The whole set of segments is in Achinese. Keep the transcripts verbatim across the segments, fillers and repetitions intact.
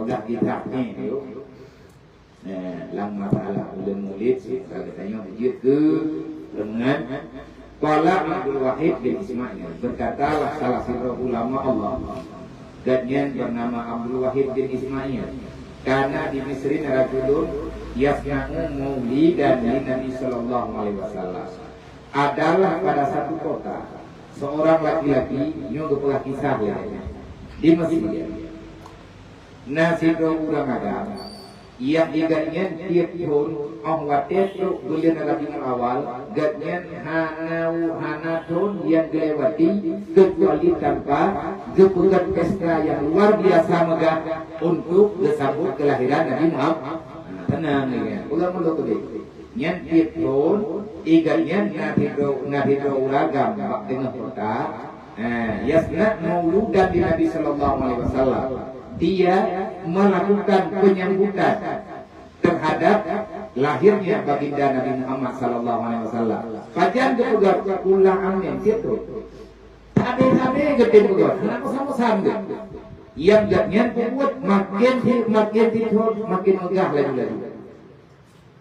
Dah kitab ni tu. Eh, lam masalah buleuen Mulid, sementara geutanyoe jeuet keu renungan. Qala Abdul Wahid bin Ismail, berkatalah salah sidroe ulama Allah, gobnyan bernama Abdul Wahid bin Ismail, "Kana di Misrin rajulun yasna'u maulidan lin Nabi sallallahu alaihi wasallam." Adalah pada satu kota, seorang laki-laki, nyoe geupeugah kisah lé gobnyan, di Mesir. Na sidroe ureueng agam, nyang gobnyan tiep thon, óh watée trok buleuen Rabiul Awal, gobnyan hana, hana thon nyang geulewati, keucuali tanpa geupeugét pesta nyang luar biasa meugah untuk geusambot keulahiran Nabi Muhammad. Nah, teunang, ya. Ulang mulo keudeh. Nyan tiep thon, gobnyan na sidroe, na sidroe ureueng agam bak teungoh kota, eh, yasna' mauludan di Nabi sallallahu alaihi wasallam. Dia melakukan penyambutan terhadap lahirnya baginda Nabi Muhammad sallallahu alaihi wasallam. Pajan geupeugah ulang amin tiep thon. Sabe-sabe geutem peugah, hana bosan-bosan geuh. Nyang gobnyan peubuet makin di, makin di thon, makin meugah laju-laju.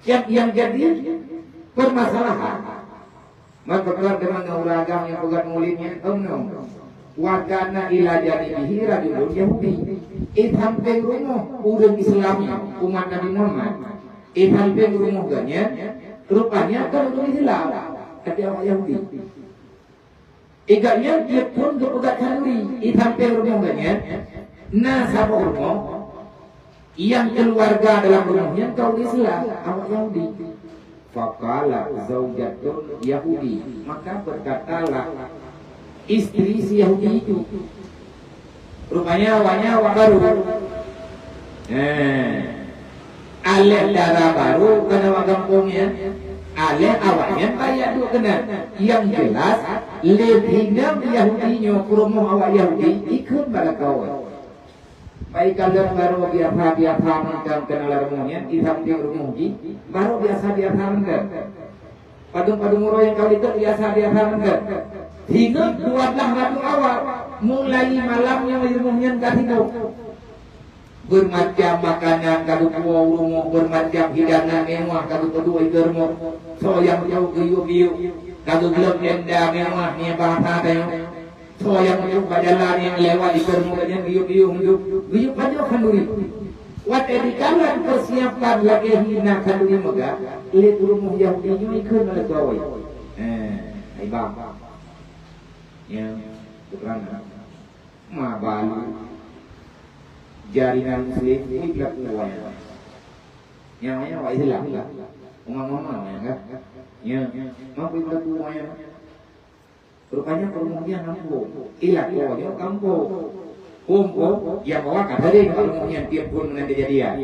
Nyang, nyang jadi permasalahan. Meukeukeuh deungon ureueng agam nyang peugét mulid nyan, em, nyoe. Wa kana ila janibihi rajulun Yahudi. Di sampéng rumoh ureueng Islam nyan, umat Nabi Muhammad. Di sampéng rumoh gobnyan, rupanya kon ureueng Islam, tapi awak Yahudi. Gobnyan tiep thon geupeugét khanduri, di sampéng rumoh gobnyan na saboh rumoh, nyang keuluwarga dalam rumoh nyan ka ureueng Islam, awak Yahudi. Faqala zaujatun Yahudi, maka berkatalah istri si Yahudi itu, Rupanya awaknyan awak barô. Eh, aléh dara barô kon awak gampông nyan. Aléh awaknyan baya duek keunan. Nyang jeulaih, lé inong Yahudi nyoe peurumoh awak Yahudi ikheun bak lakoe. Pai kalon barô biasa-biasa mantong keunan lam rumoh nyan, di sampéng rumoh jih, barô biasa-biasa mantong. Padum-padum uroe nyang ka likot biasa-biasa mantong. Singoh dua blaih Rabiul Awal, mulai malam nyoe rumoh nyan ka sibok. Beumacam makanan ka geupuwoe u rumoh, beumacam hidangan mewah ka geupeuduek di rumoh. Soe nyang teuh geuyue-geuyue, ka geuglöb tenda mewah, nyan bahasa tanyoe. Soe nyang meuduek bak jalan nyang lewat di peurumoh nyan geuyue-geuyue meuduek, geuyue pajoh khanduri. Watée jikalon peusiapan lagée hina khanduri meugah, lé peurumoh Yahudi nyoe ikheun lé gawai. Eh, hai bang. Ya, keterangan. Ma balu. Jaringan Muslim ini berlaku wayang. Yang namanya awak Islam lah. Umat-umat yang kan. Ya, mampu berlaku wayang. Rupanya peurumoh nyan kampung. Ilah tuha nyoe kampung. Kumpul, nyang bawa ka tadi peurumoh nyan tiep phon ngon kejadian.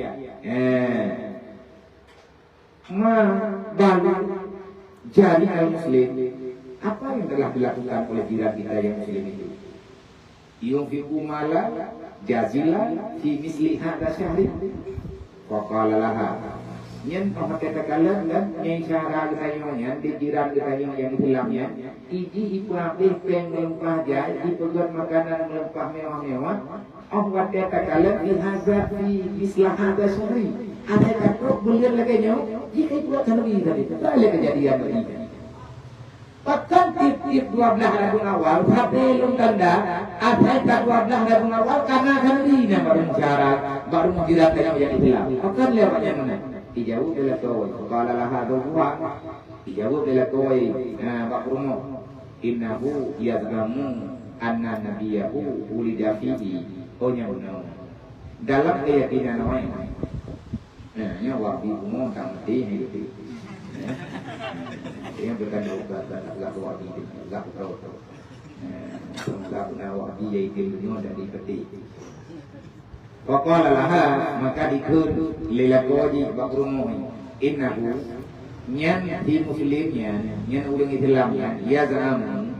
Eh. Ma balu jaringan Muslim. Apa yang telah dilakukan oleh jiran kita yang Muslim itu? Yunfiqu malan jazilan fi misli hadza syahri. Faqala laha. Nyan óh watée takalon lom nyang syedara geutanyoe nyan, di jiran geutanyoe nyang Islam nyan, iji ipeuhabéh péng meulimpah jai, ipeugét makanan meulimpah mewah-mewah, óh watée takalon fi hadza fi misla hadza syahri. Asai ka trok buleuen lagée nyoe, jih ka ipeugét khanduri tadi. Beutôi lé keujadian tadi. Pakon tiep-tiep dua blaih Rabiul Awal, sabe lôn tanda, asai ka dua blaih Rabiul Awal, ka na khanduri nyan bak rumoh syedara, bak rumoh jiran tanyoe nyang Islam. Pakon lé awaknyan meunan? Ijaweueb lé lakoe, qala laha zawjuha. Ijaweueb lé lakoe, ha, bak peurumoh, "Innahu yaz'amu anna nabiyyahu wulida fihi." Oh, nyan meunan. Dalam keuyakinan awaknyan. Nah, nyoe Wahabi bumoe tak ngerti, ngerti. Dia bukan dah ubat, dah, dah, dah Wahabi, dah, dah, dah. Nah, dah, dah Wahabi, ya, itu nyoe dah dipetik. Wa qala laha, maka dikheun lé lakoe jih bak peurumoh nyan, "Innahu," nyan si Muslim nyan, nyan ureueng Islam nyan, "yaz'amu,"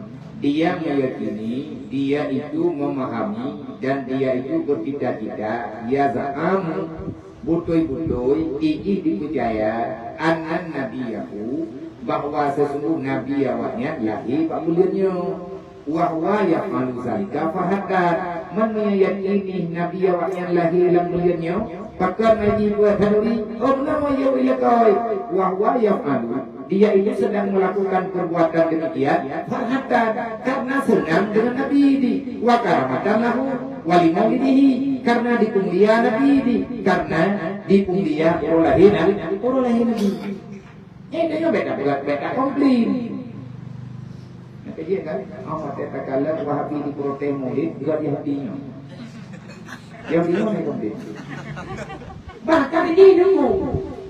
dia meyakini, dia itu memahami, dan dia itu bercita-cita, yaz'amu, beutôi-beutôi jih dipeucaya, anna nabiyyahu, bahwa sesungguh nabi awaknyan lahé bak buleuen nyoe. Wa huwa yaf'alu zalika fahaddat. Man meunyo yakini Nabi awaknyan lahé lam buleuen nyoe, pakon meunyo buet khanuri, oh, nama yau ilakoi, wa huwa yaf'alu. Dia itu sedang melakukan perbuatan demikian, farhatan, karena senang dengan Nabi di, wa karamatan lahu, wa limaulidihi, karena dipemulia Nabi di, karena dipemulia uroe lahé Nabi, uroe lahé Nabi. Jadi, dia beda, beda, beda komplain. Kata dia kan, oh, kata takalon Wahabi diprotes Maulid, bukan Yahudi nyoe. Yahudi nyoe ni komplain. Bahkan ini nunggu.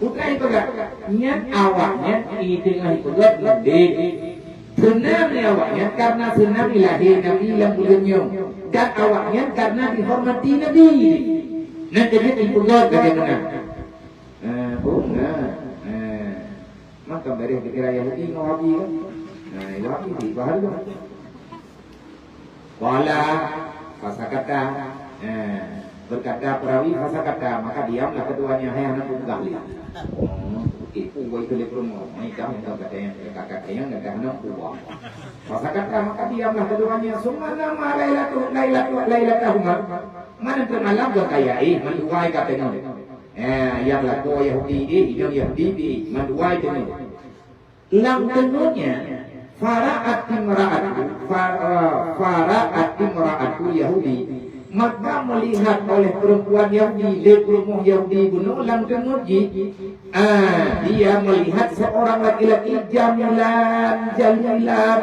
Bukan ipeugah. Nyan awaknyan itu ngan ipeugah Maulid. Senang ni awaknyan karena senang lahé Nabi lam buleuen nyoe. Dan awaknyan karena dihormati Nabi. Nah, jadi ipeugah bagaimana? Eh, oh, nah. Eh, maka bereh dikira Yahudi ngon Wahabi kan? Nah, Wahabi di baharu. Qala, fasakata. Eh, berkata perawi, fasakata, maka diamlah keduanya, hai hana peugah lé. Oh, oke, puwai itu lé peureumoh. Mai dah, dah kata yang, kata yang, dah hana puwai. Fasakata, maka diamlah keduanya. Summa nama lailatu, lailatu, lailatahuma. Mana tu malam dah kaya, eh, mandua ka teungoh. Eh, nyang lakoe Yahudi deh, inong Yahudi deh, mandua teungoh. Lam teungoh nyan, fara'at imra'atu, fa-, eh, fara'at imra'atu Yahudi. Maka melihat oleh perempuan Yahudi, lé peurumoh Yahudi bunoe lam teungoh jih, ah, dia melihat seorang laki-laki jamilan, jalilan,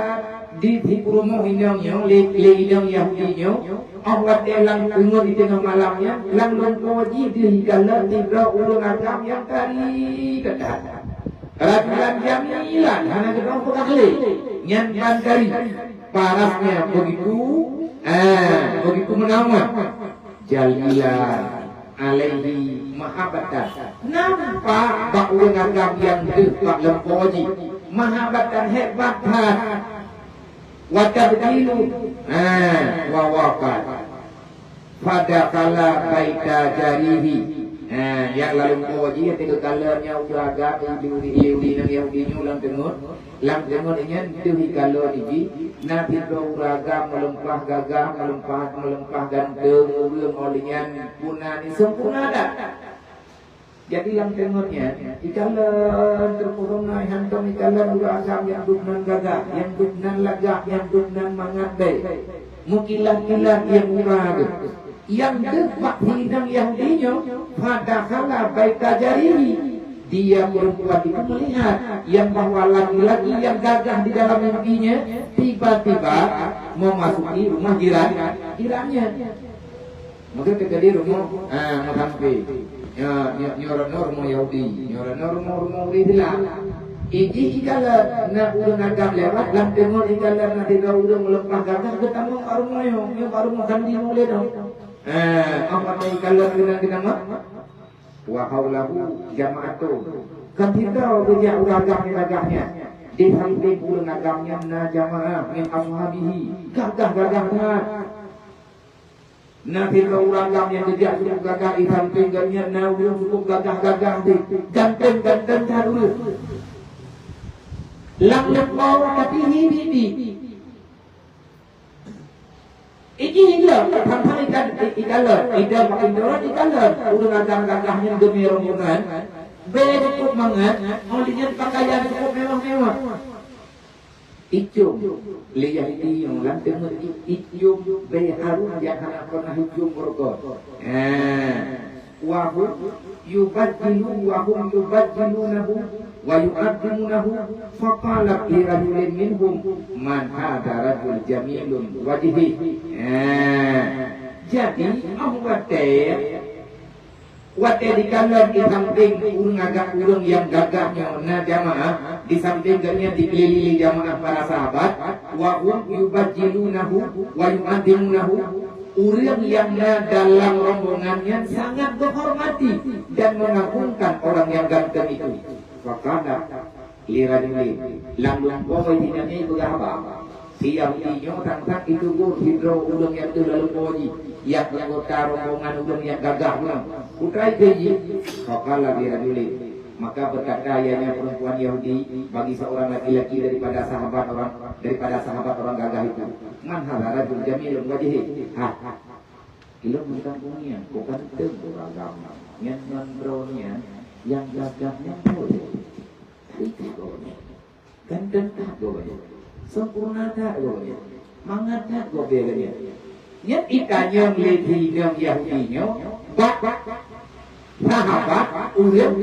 di, di peurumoh inong nyoe, lé, lé inong Yahudi nyoe, oh watèe lam teungoh di teungoh malam nyan, lam lumpoe jih deuh ikalon sidroe ureueng agam nyang tari keutat. Rajulan jamilan, hana keudroe peugah lé, nyan ban tari. Parasnya begitu, ah, begitu menawan. Jalilan alaihi mahabbatan. Nampak bak ureueng agam nyang deuh bak lumpoe jih. Mahabbatan, hebat that. Wa tabdilu, ha, wa wafat. Fadakhala baita jarihi. Ha, nyang lam lumpoe jih, teuka kalon nyan ureueng agam, Yahudi, Yahudi, Yahudi nyoe lam teungoh. Lam teungoh nyan deuh ikalon jih, na sidroe ureueng agam meuleumpah gagah, meuleumpah, meuleumpah ganteng, ureueng óh lheueh nyan puna ni sempurna that. Jadi lam teungoh nyan, ikalon teupeurunoe hantom ikalon ureueng agam nyang dum nan gagah, nyang dum nan lagak, nyang dum nan mangat bèe. Meukilat-kilat nyang mura geuh. Nyang deuh bak inong Yahudi nyoe, fadakhala baita jarihi. Dia perempuan itu melihat yang bahwa laki-laki yang gagah di dalam mimpinya tiba-tiba memasuki rumah jiran, jirannya. Maka teuka di rumoh, ah, meukampé. Nyoe, nyoe, nyoe rumoh, rumoh Yahudi. Nyoe rumoh, rumoh, rumoh ureueng Islam. Iji ikalon na ureueng agam lewat, lam teungoh ikalon na sidroe ureueng meuleumpah gagah, geutamong bak rumoh nyoe. Nyoe bak rumoh Kandi Maulid nyoe. Ah, apa teu ikalon keunan-keunan mah? Wa haulahu jama'atun. Kan sidroe geujak ureueng agam nyang gagah nyan. Di sampéng ureueng agam nyan na jamaah min ashabihi. Gagah-gagah that. Na sidroe ureueng agam nyang geujak cukup gagah, di sampéng gobnyan na ureueng cukup gagah-gagah teuh, ganteng-ganteng that ureueng. Lam lumpoe tapi hi bibi. Iji hingga, tang-tang ikan, i-, ikalon, idong makin dorot ikalon, ureueng agam gagah nyan geumè rombongan, bèe cukup mangat, óh lheueh nyan pakaian cukup mewah-mewah. Icom, lé Yahudi nyoe lam teungoh i-, icom bèe harum nyang hana pernah icom beurukon. Ha. Wa hum yubajjilu-, wa hum yubajjilunahu wa yu'azzimunahu. Faqalat li rajulin minhum, "Man hadha rajul jamilun wajhi." Ha. Jadi, óh watèe Watèe dikalon di sampéng ureueng agam, ureueng nyang gagah nyoe na jamaah, di sampéng gobnyan dikeulilingui jamaah para sahabat, wa hum yubajjilunahu wa yu'azzimunahu, ureueng nyang na dalam rombongan nyan sangat geuhormati dan mengagungkan orang yang ganteng itu. Faqala, Lirajulin, lam lumpoe jih nyan peugah haba. Si Yahudi nyoe tang-tang jiteugur sidroe ureueng nyang teuh lam lumpoe jih, nyang anggota rombongan ureueng nyang gagah nyan. Peue treuk jih? Faqala lirajulin. Maka berkata ianya perempuan Yahudi bagi seorang laki-laki daripada sahabat orang, daripada sahabat orang gagah itu, "Man hadza rajul jamilun wajhi?" Ha. Ilôn meukampung nyan, bukan tem ureueng agam. Nyan ngon droe nyan, nyang gagah nyan droe. Tapi tak droe nyan. Ganteng that gobnyan. Sempurna that gobnyan. Mangat that gobnyan. Nyan itanyong lé si inong Yahudi nyoe, bak sahabat ureueng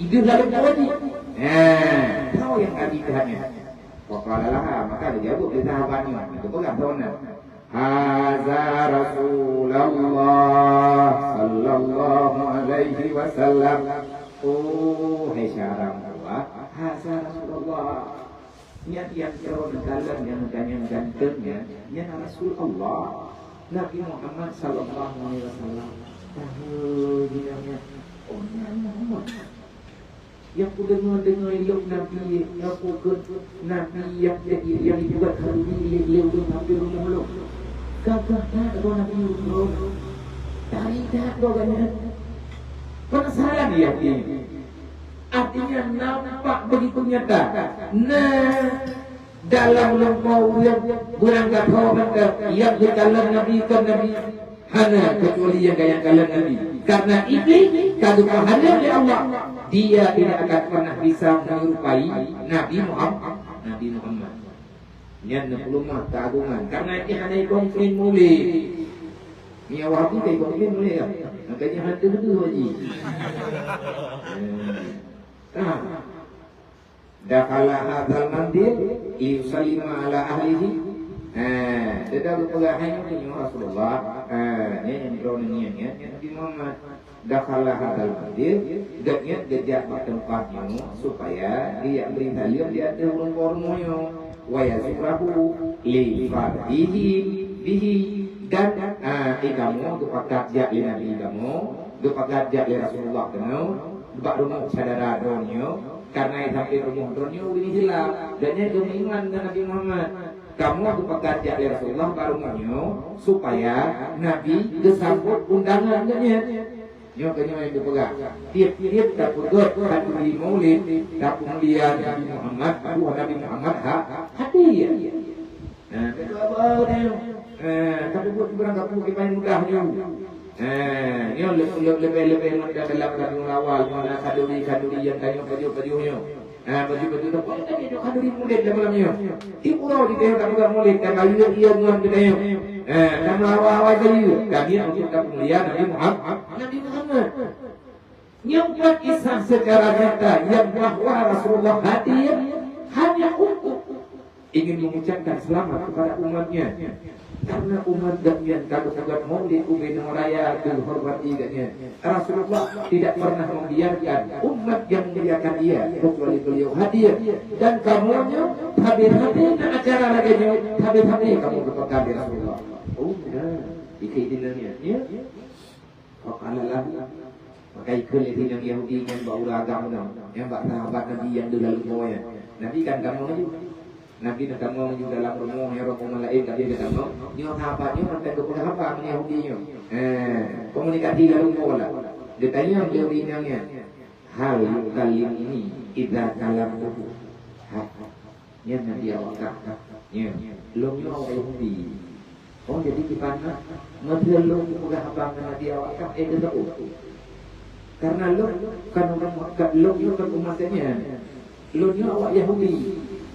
idéh laleueng Yahudi. Nah, soe nyang ka jitanyong? Faqala laha, maka geujaweueb lé sahabat nyoe. Geupeugah droeneuh, "Haza Rasulullah sallallahu alaihi wasallam." Oh, hai syedara meutuah, haza Rasulullah. Nyan nyang droeneuh kalon nyang ganyang ganteng nyan, nyan Rasul Allah, Nabi Muhammad sallallahu alaihi wasallam. Tahu jinoe nyan, oh, nyan Muhammad. Nyang kudeungoe-deungoe ilôn Nabi, nyang kukheun Nabi nyang jadi, nyang dibuet khanduri lé, lé ureueng kafé rumoh lôn. Gagah that droe Nabi droe. Tari that droe gobnyan. Penasaran Yahudi. Artinya nampak begitu nyata. Nah, dalam leumo ureueng beurangkasoe mantong nyang geukalon Nabi kon Nabi, hana keucuali nyang gaya kalon Nabi. Karena Iblis ka geupeuhadang lé Allah, dia tidak akan pernah bisa menyerupai Nabi Muhammad. Nabi Muhammad. Nyan na peuleumah keuagongan. Karena jih hana ikonsen mulid. Nyan Wahabi ka ikonsen mulid kan? Makanya hantu betul haji. Nah. Dakhala hadzal manzil liyusallima ala ahlihi. Ha, teuka geupeugah hai Nabi nyoe Rasulullah. Ha, nyan nyang droeneuh ngieng nyan, nyan Nabi Muhammad. Dakhala hadzal manzil, gobnyan geujak bak teumpat nyoe supaya geujak bri saleuem di ateueh ureueng po rumoh nyoe. Wa yazurahu li farhihi bihi, dan, ha, kamoe geupakat jak lé Nabi kamoe, geupakat jak lé Rasulullah keunoe bak rumoh syedara droeneuh. Karena sampai rumoh droeneuh ureueng Islam, dan nyan geumeuiman ngon Nabi Muhammad. Kamoe geupakat jak lé Rasulullah bak rumoh nyoe supaya Nabi geusambot undangan geuh nyan. Nyoe keuh nyoe nyang geupeugah, tiep-tiep tapeugöt khanduri maulid, tapeumulia Nabi Muhammad, buah Nabi Muhammad ha, hati. Nah, beutôi apa dia? Eh, tapi buat orang kampung kita yang mudah nyoe. Eh, nyoe le-, le-, lebih-lebih mudah dalam kandungan awal, mana kanduri-kanduri yang tanya baju-baju nyoe. Eh, baju-baju tu pun tadi tu kanduri mudah dalam malam nyoe. Di pulau di tengah tak buka mulut, dan bayu ia ngon kita nyoe. Eh, dan awal-awal bayu, kami untuk tak mulia Nabi Muhammad. Nabi Muhammad. Nyang buat kisah secara nyata yang bahwa Rasulullah hadir hanya untuk ingin mengucapkan selamat kepada umatnya. Karena umat gobnyan ka geupeugöt maulid ubé nyoe raya keu hormati gobnyan. Rasulullah tidak pernah membiarkan umat yang memuliakan dia kecuali beliau hadir. Dan kamoe nyoe sabe-sabe na acara lagèe nyoe, sabe-sabe kamoe geupeugöt lé Rasulullah. Oh, nah, itu intinya, ya. Faqala lahu, maka ikheun lé si inong Yahudi nyan bak ureueng agam nyoe, nyan bak sahabat Nabi nyang deuh lam rumoh nyan. Nabi kan tamong laju. Nabi na tamong laju dalam rumoh, nyan rumoh laén, tapi geutamong. Nyoe sahabat nyoe mantong geupeugah haba ngon Yahudi nyoe. Eh, komunikasi lam rumoh lah. Geutanyong lé ureueng inong nyan, "Hal yukallimuni idza kalamtuhu?" Ha. Nyan Nabi awak kah? Nyan. Lôn nyoe awak Yahudi. Oh, jadi di mana? Meuseu lôn peugah haba ngon Nabi awak kah? Eh, teuka. Karena lôn kan ureueng Makkah, lôn nyoe kan umat nyan. Lôn nyoe awak Yahudi.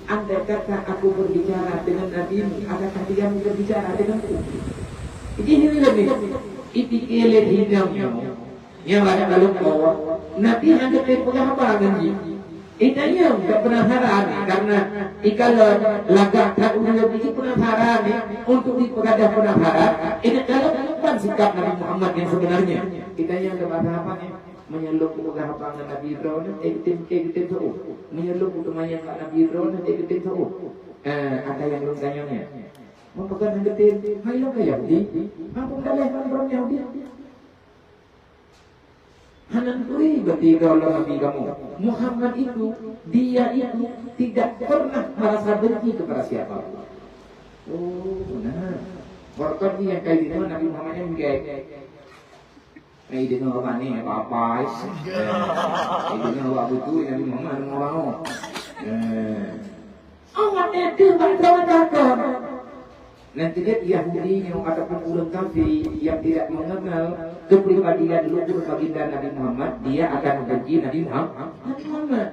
Andai kata aku berbicara dengan Nabi, adakah dia berbicara denganku? Jadi ini lebih. Ipike lé inong nyoe. Nyang laén lalu po, Nabi hana teupeugah haba ngon jih. Itanyong keu penasaran, karena ikalon lagak that ureueng jih penasaran ni, untuk dipeugah penasaran, ini kalau bukan sikap Nabi Muhammad yang sebenarnya. Itanyong keu penasaran ni, meunyoe lôn peugah haba ngon Nabi droeneuh, eh, geutem, eh, geutem seuôt. Meunyoe lôn peuteumayang ngon Nabi droeneuh, eh, geutem seuôt. Eh, ada yang lôn tanyong nyan. Meunyoe peugah ngon geutem, hai lôn ka Yahudi, hana peudaleh ngon droeneuh Yahudi. Hana turi berarti droe lom Nabi kamoe. Muhammad itu, dia itu tidak pernah merasa benci kepada siapa pun. Oh, benar. Berkat ni yang kayak gitu Nabi Muhammad yang gek. Eh, deungoe awak ni apa-apa. Eh, deungoe awak beutôi Nabi Muhammad deungoe orang. Eh. Awak itu bak droe takon. Nan cit Yahudi nyoe ataupun ureuëng kafé nyang tidak mengenal kepribadian luhur baginda Nabi Muhammad, dia akan membenci Nabi Muhammad. Nabi Muhammad.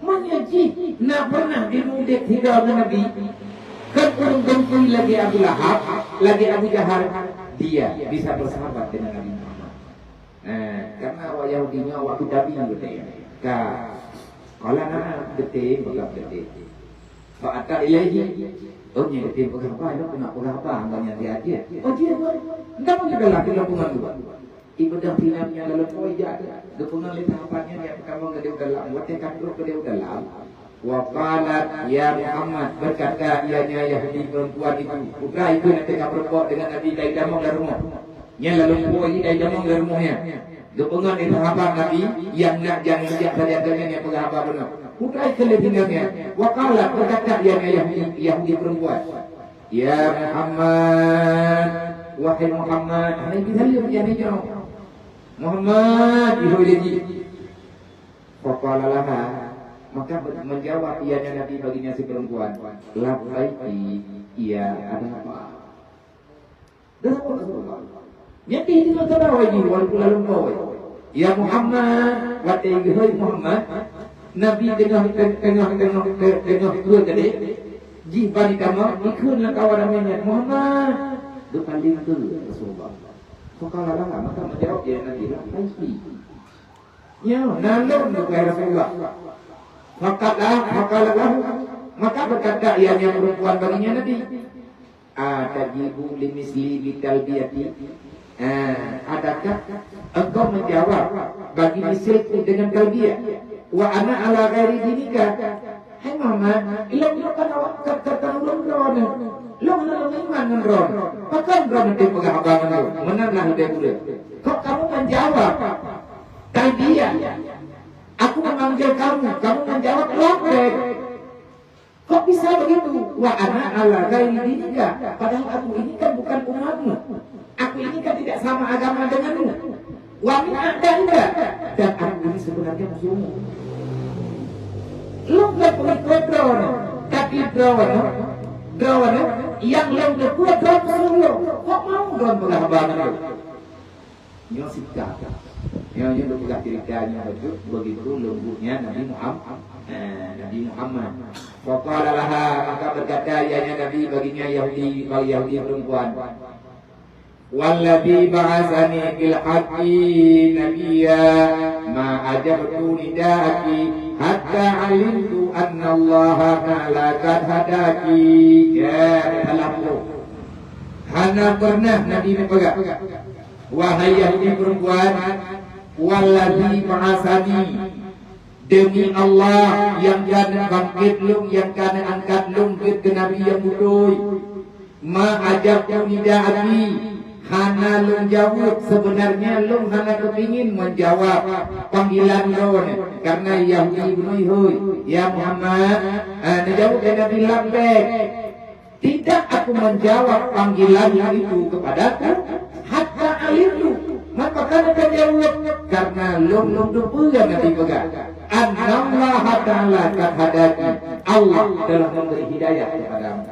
Meunyoe jih na pernah jimudik sidroe ngon Nabi, kan ureuëng beungkui lagée Abu Lahab, lagée Abu Jahal, dia bisa bersahabat dengan Nabi Muhammad. Eh, karena awak Yahudi nyoe awak Kitabi beutôi. Ka, qala na'am, beutôi, peugah beutôi. Fa ata ilaihi. Oh, nyan beutôi peugah apa? Nyoe keuneuk peugah apa? Hamba nyan dia aja. Oh, dia buat. Entah pun juga lah, dia lakukan juga. Ibadah pinang nyang lalu poh ija geupeungon lé sahabat nyan nyang peutamong keudéh u dalam. Watée ka trok keudéh u dalam, wa qalat, "Ya Muhammad," berkata ianya Yahudi perempuan itu, putra itu nyang teuka meurumpok dengan Nabi dari damong lam rumoh. Nyan lalu poh ija dari damong lam rumoh nyan. Geupeungon lé sahabat Nabi nyang nak jang jak saja nyan nyang peugah haba bunoe. Putra itu lé pinang nyan. Wa qalat, berkata ianya Yahudi, Yahudi perempuan, "Ya Muhammad, wahai Muhammad," hana jisaleuem, jadi nyoe. "Muhammad," jihôi lé jih. Faqala laha, maka be-, menjawab ianya Nabi baginya si perempuan, "Labbaiki, iya, ada apa?" Ada apa, Rasulullah? Nyan pih jinoe saudara jih, walaupun lalong poh. "Ya Muhammad," watée geuhôi Muhammad, Nabi teungoh, teungoh, teungoh, teungoh keu tadi, jih bani kamoe, dikheun lam kawan ramé nyan, "Muhammad!" Geupaleng keu Rasulullah. Faqala laha, maka menjawab dia Nabi, "Labbaiki." Ya, na lôn, wahai Rasulullah. Faqala, faqala lahu, maka berkata ianya perempuan baginya Nabi, "Atajibu limisli bitalbiyati?" Ah, adakah engkau menjawab bagi misilku dengan talbiyah? Wa ana ala ghairi dinika. Hai Muhammad, ilong ilong kan awak ka-, ka-, ka ulôn droeneuh. Lôn hana lôn iman ngon droeneuh. Pakon droeneuh teupeugah haba ngon lôn? Meunan lah leubeh buleuen. Kok kamu menjawab talbiyah? Aku memanggil kamu, kamu menjawab labbaik. Kok bisa begitu? Wa ana ala ghairi dinika. Padahal aku ini kan bukan umatmu. Aku ini kan tidak sama agama denganmu. Wa min a'daika. Dan aku ini sebenarnya musuhmu. Lôn kan pengikut droeneuh, tapi droeneuh, droeneuh nyang lôn teupeue droeneuh musuh lôn. Kok mau droeneuh peugah haba ngon lôn? Nyoe singkat. Nyoe, nyoe lôn peugah cerita nyoe begitu, begitu leumbutnya Nabi Muhammad. Eh, Nabi Muhammad. Faqala laha, maka berkata ianya Nabi baginya Yahudi, bagi Yahudi perempuan, "Walladzi ba'atsani bil haqqi nabiyya, ma ajabtu nida'aki, hatta alimtu annallaha ta'ala qad hadaki." Ya, salah tu. Hana pernah Nabi neupeugah, "Wahai Yahudi perempuan, walladzi ba'atsani, demi Allah nyang ka neubangkét lôn, nyang ka neuangkat lôn jeuet keu nabi nyang beutôi, ma ajabtu nida'aki, hana lôn jaweueb, sebenarnya lôn hana keupingin menjawab panggilan lôn." Karena Yahudi bunoe hôi, "Ya Muhammad," ah, neujaweueb lé Nabi, "Labbaik." Tidak aku menjawab panggilanmu itu kepadaku, hatta alimtu, maka kana ka jaweueb, karena lôn, lôn teupeue Nabi peugah, "Annallaha ta'ala qad hadaki," Allah telah memberi hidayah kepadamu.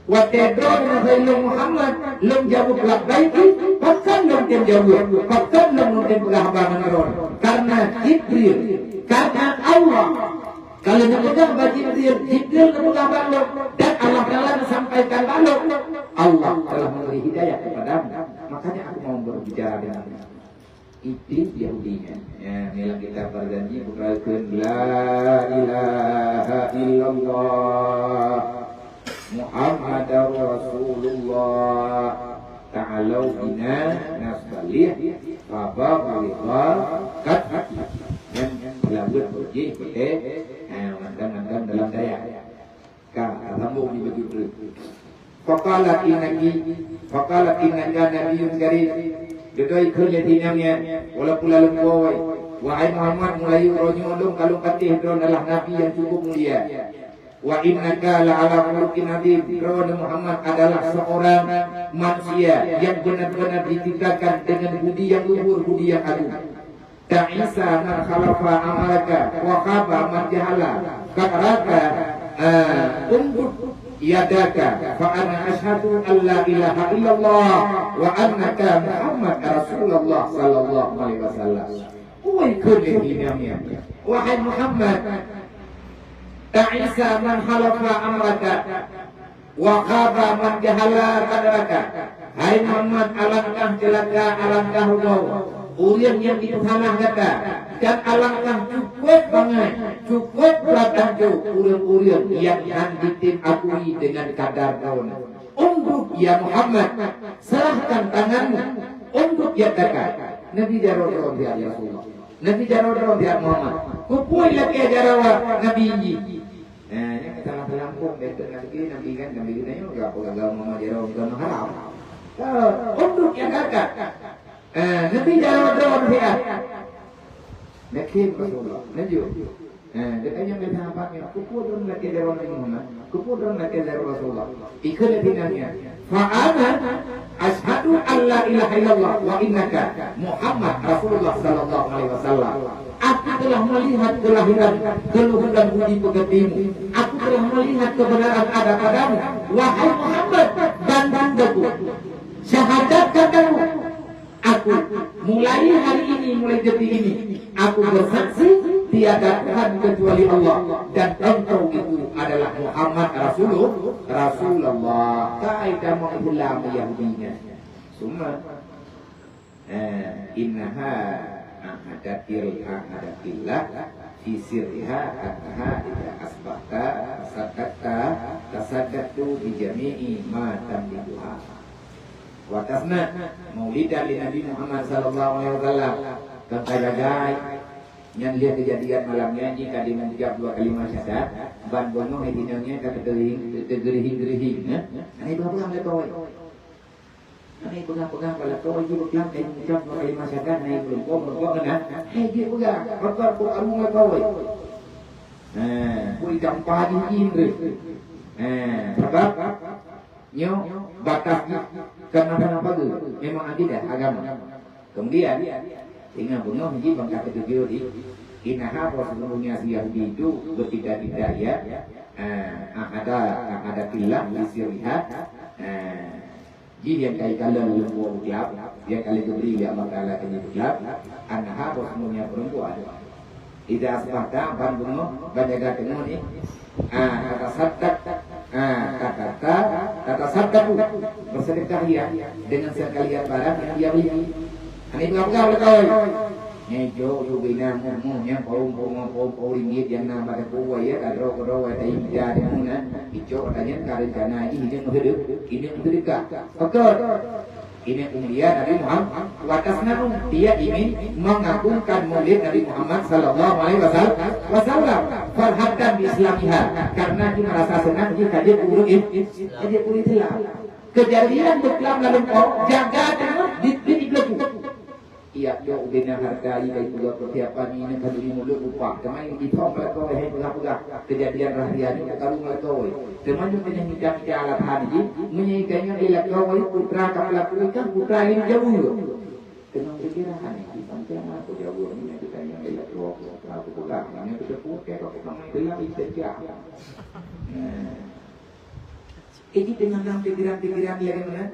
Watée droeneuh neuhôi lôn Muhammad, lôn jaweueb labbaiki, pakon lôn tem jaweueb, pakon lôn, lôn tem peugah haba ngon droeneuh, karena Jibril, karena Allah. Kalau neupeugah bak Jibril, Jibril neupeugah bak lôn, dan Allah Taala neusampaikan bak lôn, Allah telah memberi hidayah kepadamu. Makanya aku mau berbicara denganmu. Itu Yahudi nyan. Ya, dalam kitab Barzanji, bukakan la ilaha illallah. Muhammadar Rasulullah, ta'alau bina nastalih, fabab ridha kat hati. Dan pelawat bujih beuteh, eh, mantong-mantong dalam dayah. Ka, sambung di baju tu. Faqalat innaki, faqalat innaka nabiyyun karim. Geutôi kheun lé si inong nyan, walaupun lalong poh, "Wahai Muhammad, mulai uroe nyoe lôn ka lôn patéh droeneuh adalah nabi nyang cukup mulia." "Wa innaka la ala khuluqin adzim." Droeneuh Muhammad adalah seorang manusia yang benar-benar diciptakan dengan budi yang luhur, budi yang agung. "Ta'isa man khalafa amaraka wa khaba man jahala." Kata-kata, eh, umbut yadaka, fa ana asyhadu an la ilaha illallah wa annaka Muhammad Rasulullah sallallahu alaihi wasallam. Ui, kheun lé inong nyan, "Wahai Muhammad, ta'isa man khalafa amraka, wa khaba man jahala qadraka." Hai Muhammad, alangkah ceulaka, alangkah rugoe ureuëng nyang jipeusalah gata, dan alangkah cukôp bangai, cukôp brat tanco ureuëng-ureuëng nyang hana jitem akui deungon kadar droeneuh. "Undud ya Muhammad, serahkan tanganmu. Undud yadaka." Nabi jaroe droe siat, ya Rasulullah. Nabi jaroe droe siat Muhammad. Keupeue lakée jaroe Nabi jih? Eh, nyan ka salah peulampong dari Nabi, Nabi kan, Nabi geutanyoe gak peugah agama jaroe agama haram. Eh, undud yadaka. Eh, Nabi jaroe droe siat. Nakhem Rasulullah. Laju. Eh, dia tanya oleh sahabat ni, "Keupeue droeneuh lakée jaroe Nabi Muhammad? Keupeue droeneuh lakée jaroe Rasulullah?" Ikheun lé inong nyan, "Fa ana asyhadu an la ilaha illallah wa innaka Muhammad Rasulullah sallallahu alaihi wasallam." Aku telah melihat kelahiran, keluhuran budi pekertimu. Aku telah melihat kebenaran ada padamu, wahai Muhammad, dan tandaku. Syahadatkan aku. Aku, mulai hari ini, mulai detik ini, aku bersaksi tiada Tuhan kecuali Allah dan engkau itu adalah Muhammad Rasulullah, Rasulullah. Kai kamoe Islam Yahudi nyan. Summa, eh, innaha ahadatil ahadatillah fi sirriha annaha idza asbahta tasaddaqta tasaddaqtu bi jami'i ma tamlikuha. Wa tasna maulidan li Nabi Muhammad sallallahu alaihi wasallam. Teuka jagai nyan lheueh keujadian malam nyan jih ka jimeujaweueb dua kalimah syahadat, ban beungoh inong nyan ka teugeurihing-geurihing, eh? Hana jipeugah-peugah lé lakoe. Hana jipeugah-peugah lé lakoe, jih beuklam ka jimeujaweueb dua kalimah syahadat, hana jipeuleumpok-peuleupok keunan. Hei, jih peugah, pakon beuarung lakoe. Eh, bui jampa jih jih. Eh, sabab Nyoe batas jih kon napa-napa geuh, memang akidah agama. Kemudian, ingat beungoh jih ban ka teutuju di, innaha bahwa sesungguhnya si Yahudi itu bercita-cita ia, eh, ahada, ahadatillah fi sirriha, eh, jih nyang ka jikalon lé buet beuklab, nyang ka lheueh geubri lé Allah Taala keu jih beuklab, annaha bahwa sesungguhnya perempuan Idza asbahta, ban beungoh, ban jaga teungoh ni. Ah, tatasaddaq, ah, tatata, tatasaddaqu, bersedekah ia dengan sekalian barang yang ia miliki. Hana jipeugah-peugah lé lakoe. Nyoe jok, jok bina, muh, muh, nyang peurueng, peurueng, peurueng, peurueng ringgit nyang na bak teungku, ya, kadroe, kadroe, ya, tayi mita teungoh na. Icok tanyan ka rencana jih, ini meuheudeuk, ini meuheudeukah. Pakon? Ini mulia Nabi Muhammad, wa tasna'u, dia ingin mengagungkan maulid Nabi Muhammad sallallahu alaihi wasallam. Farhatan bi islamiha, karena dia merasa senang dia ka jeuet ureueng Is-, ka jeuet ureueng Islam. Kejadian beuklab lam lampôh, jaga teungoh di, di, di belenggu. Ia jok ubena harta, ia dari pula persiapan ini, kanduri mulut upah. Teuma yang ditong lakoe, hai peugah-peugah. Kejadian rahsia ni, tahu lakoe. Teuma nyoe keuneuk mita-mita alasan jih, meunyoe geutanyoe ilak droe putra ka meulaku ikan, putra laén jauh. Teungoh pikiran, "Hana jih, bang, kiamat aku jauh, meunyoe geutanyoe ilak droe putra aku peugah, meunyoe kita putih, aku peugah, gelap, itu dia." Nah. Ini dengan pikiran-pikiran dia kena.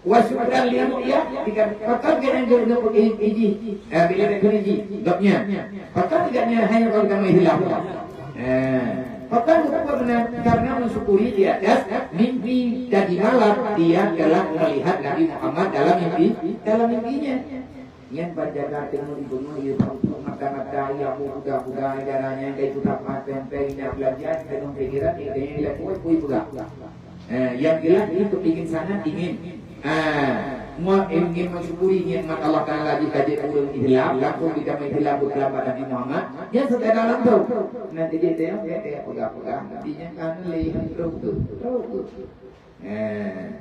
Wa syukran li ru'yah, jika pakon geuhnyan geuh, geuh, geuh, iji, eh, bila dak keuneuk ji, gobnyan. Pakon gobnyan hanya kalau kamu hilang. Eh, pakon geupeugah meunan, karena mensyukuri di atas mimpi tadi malam, dia telah melihat Nabi Muhammad dalam mimpi, dalam mimpinya. Nyan ban jaga teungoh di beungoh, ie bak mata-mata, ie bu kuda-kuda, negara nyan dai kuda paten, peng, nyan beulanja, teungoh pikiran, ie dai lé kueh, kui peugah. Eh, yang jelas itu ingin sangat ingin. Ah, mau ingin mensyukuri nikmat Allah Taala jih ka jeuet ureueng Islam, langsung di kami Islam beukeulabat Nabi Muhammad, nyan secara langsung. Nanti dia tengok, dia tengok peugah-peugah, nanti nyan kan lé, terus tu, terus tu. Eh,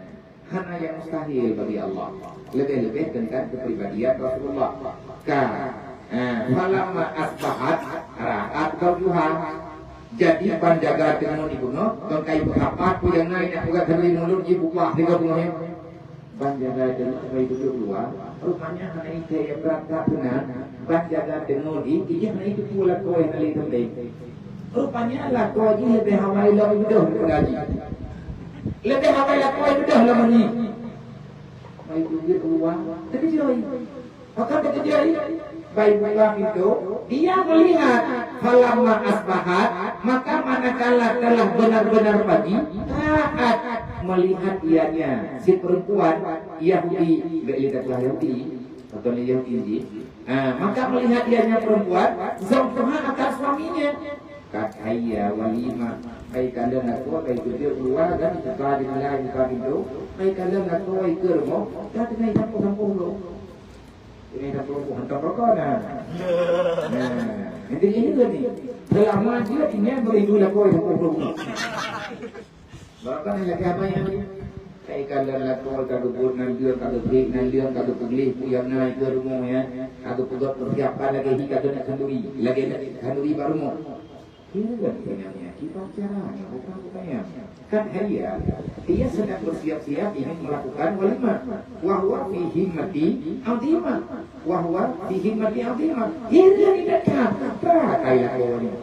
hana yang mustahil bagi Allah. Lebih-lebih tentang kepribadian Rasulullah. Ka, eh, falamma asbahat ra'at zaujaha. Jadi ban jaga teungoh di beungoh, kon kai beukapat peue nyang na, inong peugah khanduri mulut jih bupah tiga beungoh nyan. Ban jaga teungoh sampai duduk luwa, rupanya hana ikai brat that keunan, ban jaga teungoh di, ijih hana itu pula koi hana lé teunteng. Rupanya lakoe jih leubeh awai lom beudôh daripada jih. Leubeh awai lakoe beudôh lom jih. Baik duit keuluwa, teukeujoi. Maka teukeujoi, baik buka pintu, dia melihat, falamma asbahat, maka manakala telah benar-benar pagi, ra'at, melihat ianya si perempuan Yahudi, bèk lé tapeugah Yahudi, atau Yahudi jih. Ha, maka melihat ianya perempuan, zaujuha, akan suaminya. Kat hayya walimah. Bai kalon lakoe, bai keudeuh keuluwa, dan buka jendela, buka pintu. Bai kalon lakoe, bai keu rumoh, dan teungoh sampôh-sampôh lom. Teungoh sampôh-sampôh, hantom rokok na. Nah, nanti ini juga ni. Selama dia tinggal beribu lakoe, sampôh lom. Bahkan lagèe abang nyan, ka ikalon lakoe, ka geubuet nan leueng, ka geubri nan leueng, ka geupeugleh peue nyang na ikeue rumoh nyan, ka geupeugöt peusiapan lagèe hi ka keuneuk khanduri, lagèe khanduri bak rumoh. Hireuen keu nyan, kiban cara nyan, bukan, bukan nyan. Kan hayya, dia sedang bersiap-siap ingin melakukan walimah. Wa huwa fi himmatin azimah. Wa huwa fi himmatin azimah. Hireuen di dekat, apa kaya lakoe nyan?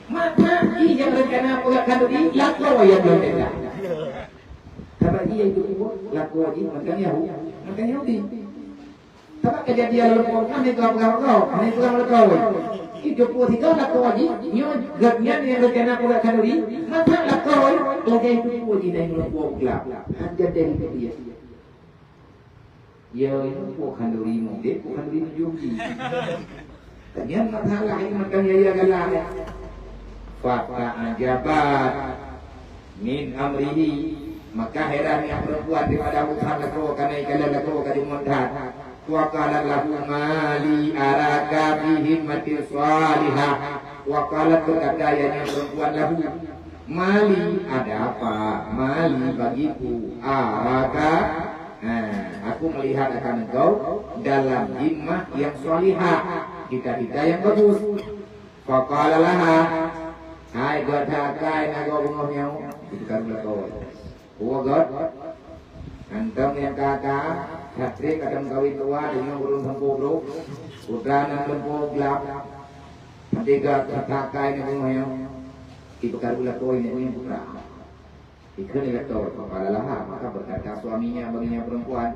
Mata jih nyang rencana peugöt khanduri, lakoe nyang belum tenda. Sabab jih nyang itu pun lakoe jih mantong Yahu-, mantong Yahudi. Sabab kejadian lakoe kan hana peugah-peugah, hana peugah lakoe. Itu pun tiga lakoe jih, nyoe gobnyan nyang rencana peugöt khanduri, mata lakoe, lagèe itu pun jih nyang lakoe peugah. Hana jadi itu dia. Ya, itu pun khanduri mode, pun khanduri meujudi. Nyan masalah ini mantong ya, ya galak. Fata'ajabat min amrihi, maka heran nyang perempuan daripada urusan lakoe, karena ikalon lakoe ka deungon that. Wa qalat lahu, "Mali araka fi himmatin salihah." Wa qalat, berkata ianya perempuan, lahu, "Mali, ada apa? Mali bagiku, araka, ha, aku melihat akan engkau dalam himmah yang salihah, cita-cita yang bagus." Faqala laha, "Hai göt, hai na gob beungoh nyoe," itu kan lakoe. Peue göt? Hantom nyang ka-ka, that trép ka tameukawen dua, deungon ureueng sampôh brôk, putra nan leumpô glab. Meudiga that ka-ka nyan beungoh nyoe, ipeukaru lakoe nyan ngon putra. Ikheun lé lakoe, faqala laha, maka berkata suaminya baginya perempuan,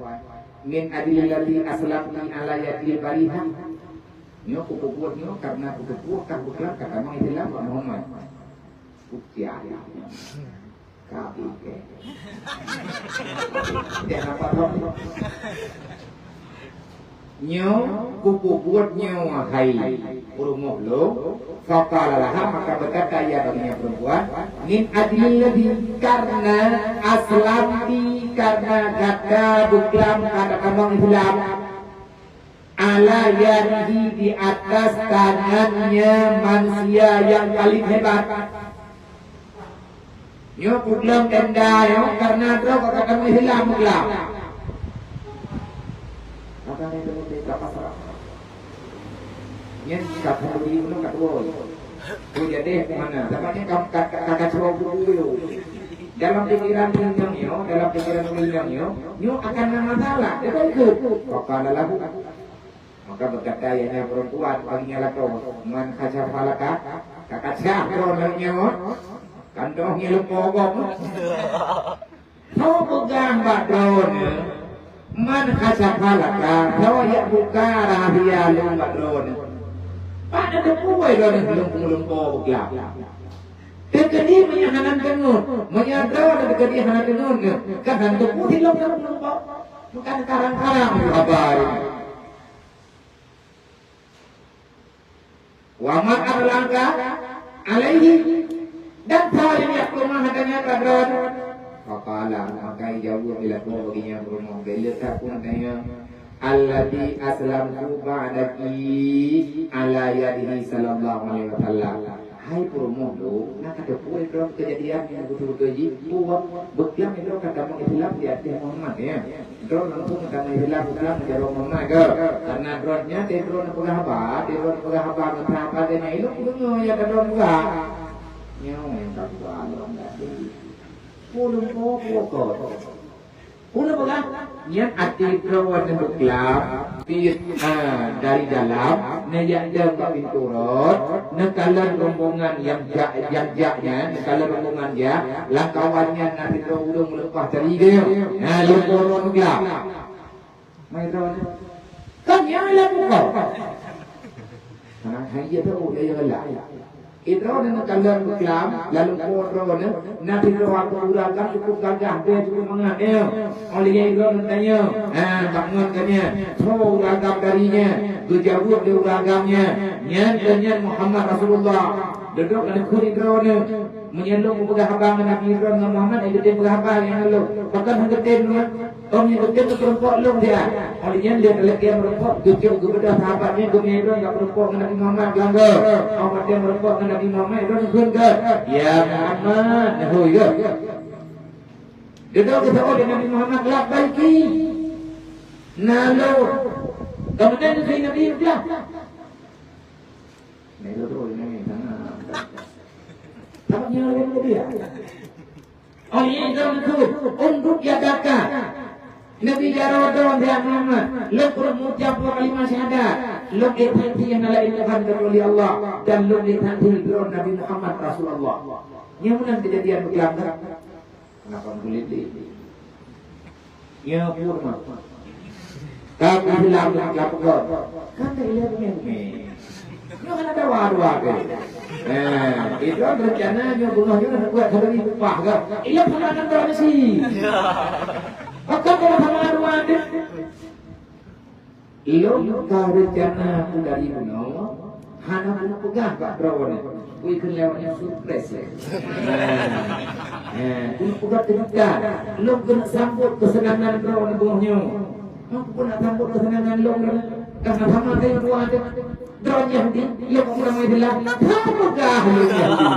"Min ajlil lati aslamti ala yadil barihah." Nyoe kupeubuet nyoe karena kuteupeue kah beuklam ka tamong Islam bak Muhammad. Kuciah. Ka bingkai. Dia nampak tak? Nyoe, kupeubuet nyoe, hai peurumoh lôn. Faqala laha, maka berkata ia baginya perempuan, "Min ajlil ladzi, karena aslamti, karena gata beuklam ka tamong Islam." Ala yadihi, di atas tangannya manusia yang paling hebat. Nyoe peuglam tenda nyoe karena droe ka tamong Islam peuglam. Apa ni tu, tak pasrah. Nyan ka khanduri bunoe ka tuwoe. Ku jadi mana? Sabab nyan ka, ka, ka, ka kacau buku yo. Dalam pikiran ureueng nyoe, dalam pikiran ureueng nyoe, nyoe akan na masalah. Dia tak ikut. Faqala lahu. Maka berkata ianya perempuan baginya lakoe, "Man kasyafa laka?" Ka kacah droe nyoe. Kantong nyoe leumpô gob. Soe peugah bak droeneuh, "Man kasyafa laka," soe nyang buka rahsia lôn bak droeneuh? Pat na teupeue droeneuh lôn peuleumpô beuglap? Teukeudi meunyoe hana teungeut, meunyoe droeneuh teukeudi hana teungeut, ka hana teupeue lôn peuleumpô. Bukan karang-karang haba nyoe. "Wa ma adlaka alaihi?" Dan soe nyang jak peumah gata nyan bak droeneuh? Faqala, maka ijaweueb lé lakoe baginya peurumoh, "Bèk lé that peue gata nyan, alladzi aslamtu ba'daki ala yadihi sallallahu alaihi wasallam." Hai peurumoh lôn, na ka teupeue droe keujadian nyang beutôi-beutôi jih? Peue, beuklam droe ka tamong Islam di ateueh Muhammad, ya. Droe langsung ka meuhilaf Islam jaroe Muhammad, ke? Karena droe nyan, teuh droe neupeugah haba, teuh droe neupeugah haba, ngon haba geuh nyan, ilôn kudeungoe nyang ka droe peugah. Nyoe nyang ka geuba lom tadi. Ulôn po pokok. Peue neupeugah? Nyan até droeneuh beuklam, pih, ha, dari dalam, neujak dong bak pintoe rot, neukalon rombongan nyang jak, nyang jak nyan, neukalon rombongan jak, lam kawan nyan na sidroe ureueng meuleupah tali geuh. Ha, lôn po droeneuh beuklam. Mai droeneuh. Kan nyan lam muka. Hana, hai iya tahu, ya, ya, lah. Idroeneuh neukalon beuklam, lalu po droeneuh, na sidroe ureueng agam cukup gagah, dia cukup mangat, ya. Oleh nyan idroeneuh tanyong, ha, bak ngon ka nyan, soe ureueng agam dari nyan, geujaweueb lé ureueng agam nyan, nyan keuh nyan Muhammad Rasulullah. Dudoe ka neukheun idroeneuh, meunyoe lôn kupeugah haba ngon Nabi Ibrahim ngon Muhammad, eh, geutem peugah haba ngon lôn. Pakon hana geutem nyan? Ôn nyang geutem keu peurumpok lôn dia. Óh lheueh nyan lheueh talakée meurumpok, geucok geubeudôh sahabat nyan geumé droe jak meurumpok ngon Nabi Muhammad geulanggo. Óh watée meurumpok ngon Nabi Muhammad, droe neukheun geuh, "Ya Muhammad," neuhôi geuh. Dudoe geuseuôt lé Nabi Muhammad, "Labbaiki." Na lôn. Keumudian geukheun Nabi, "Udah." Nah, itu tu, ini, ini, sana. Tapi dia lagi dia. Oh, ini itu, itu. Unduk yadaka. Nabi jaroe droe, ya Muhammad. Lôn peurumoh tiap dua kalimah syahadat. Lôn ék saksi nyang hana laén Tuhan kecuali Allah. Dan lôn ék saksi droe Nabi Muhammad Rasulullah. Nyan meunan keujadian beuklam, kan? Kenapa meugulit deh? Nyoe pun mah. Ka Islam nak lakukan. Kan tak ilée rumeh-rumeh. Nyoe kan ada dua-dua ke? Eh, itu rencana nyoe bunga nyoe nak buat hari upah ke? Ilée pun akan berhasil. Akan berapa dua deh? Lôn ka reuncana keu dari bunoe, hana keuneuk peugah bak droeneuh. Kui kheun lewat nyan surprise lé. Nah, nah, keuneuk peugah teujutan. Lôn keuneuk sambot keuseunangan droeneuh boh nyoe. Hah, peue nak sambot keuseunangan lôn nyoe? Ka na sama keu dua tu. Droeneuh Yahudi, lôn ureueng Islam. Hah, peugah lôn Yahudi.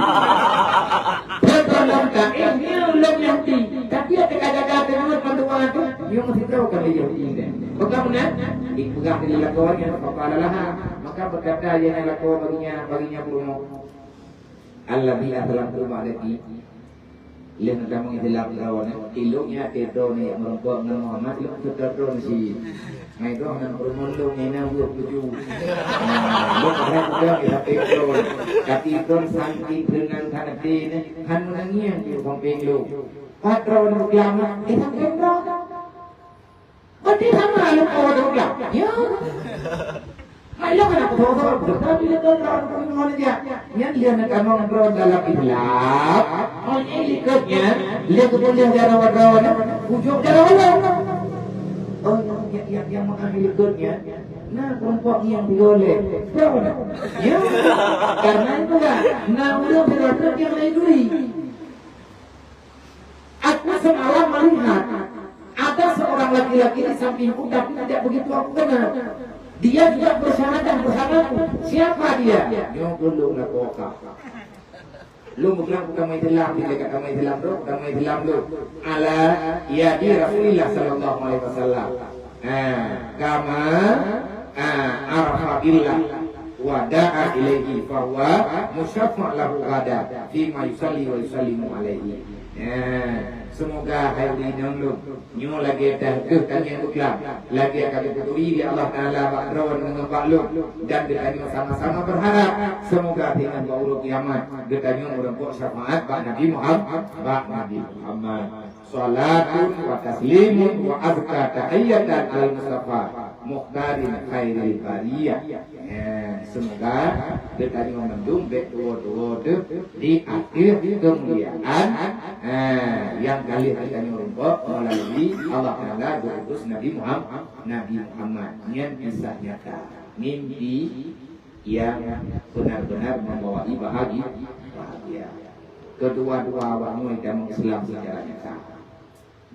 Beutôi lôn ka, eh, nyoe lôn Yahudi. Tapi ata ka jaga teungeut mandua tu, nyoe meusidroe ka lé Yahudi nyan. Peugah meunan, dipeugah di lakoe nyan, faqala laha. Maka berkata ia nyan lakoe bagi nyan, bagi nyan peurumoh, "Allazi aslamtu ba'daki." Lheueh neutamong Islam droeneuh, ilôn nyan até droeneuh jak meurumpok ngon Muhammad, ilôn seutôt droeneuh si. Ngai droeneuh peurumoh lôn nyan na buet tuju. Lôn harap droeneuh sapeue droeneuh. Tapi droeneuh sangking deungon that até nyan, han meunangiang di sampéng lôn. Pat droeneuh meukeulamat, di sampéng droeneuh. Berarti sama lôn po droeneuh. Ya. Hai lôn hana kuthô-thô, tapi lôn droeneuh peurumoh nyan jak. Nyan lheueh neutamong droeneuh dalam Islam. Oh, nyan likot nyan, lheueh geupeulheueh jaroe droeneuh, kujok jaroe lôn. Oh, nyang, nyang, nyang, nyang meu'ah likot nyan, na peurumpok nyang digolek. Droeneuh. Ya. Karena itu kan, na ureueng sidroe nyang laén duri. Aku semalam melihat ada seorang laki-laki di sampingku, tapi tidak begitu aku kenal. Dia juga bersyahadah bersamaku. Siapa dia? Nyoe ulôn lakoe ka. Lôn peugah, "Kamoe Islam, bila kamoe Islam tu, kamoe Islam tu. Ala yadi Rasulillah sallallahu alaihi wasallam." Ha, kama, ha, arafa billah wa da'a ilaihi fahuwa musyaffa' lahu ghadan fima yusalli wa yusallimu alaihi. Ha, semoga hai ureueng inong lôn, nyoe lagée dah deuh tangieng beuklam, lagée ka geuturi lé Allah Taala bak droeneuh ngon bak lôn, dan geutanyoe sama-sama berharap semoga singoh bak uroe kiamat geutanyoe meurumpok syafaat bak Nabi Muhammad, bak Nabi Muhammad. Salatun wa taslimun wa azka tahiyatan alal Mustafa mukhtarin khairil bariyah. Eh, semoga geutanyoe mandum bék tuwoe-tuwoe teuh di ateueh keumuliaan, eh, nyang ka lheueh geutanyoe rumpok meulalu Allah Taala geuutus Nabi Muhammad, Nabi Muhammad. Nyan kisah nyata. Mimpi yang benar-benar membawa bahagia, bahagia. Kedua-dua awak nyoe tamong Islam secara nyata.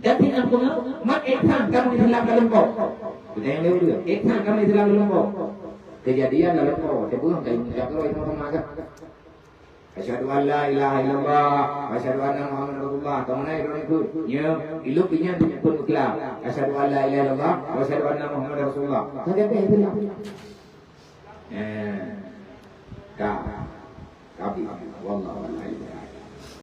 Dan sinan peungeuh, mat ék sang tamong Islam lam Po. Kita yang lewat dulu, ék sang tamong Islam lam Po. Kejadian lam Po, teupeue kayu mulia keurôi sama-sama kan. Asyhadu an la ilaha illallah, wa asyhadu anna Muhammadar Rasulullah. Kamu naik dulu itu. Ya, ilok inyan di pun Islam. Asyhadu an la ilaha illallah, wa asyhadu anna Muhammadar Rasulullah. Kagak ada Islam. Eh, ka, tapi, wallahu a'lam.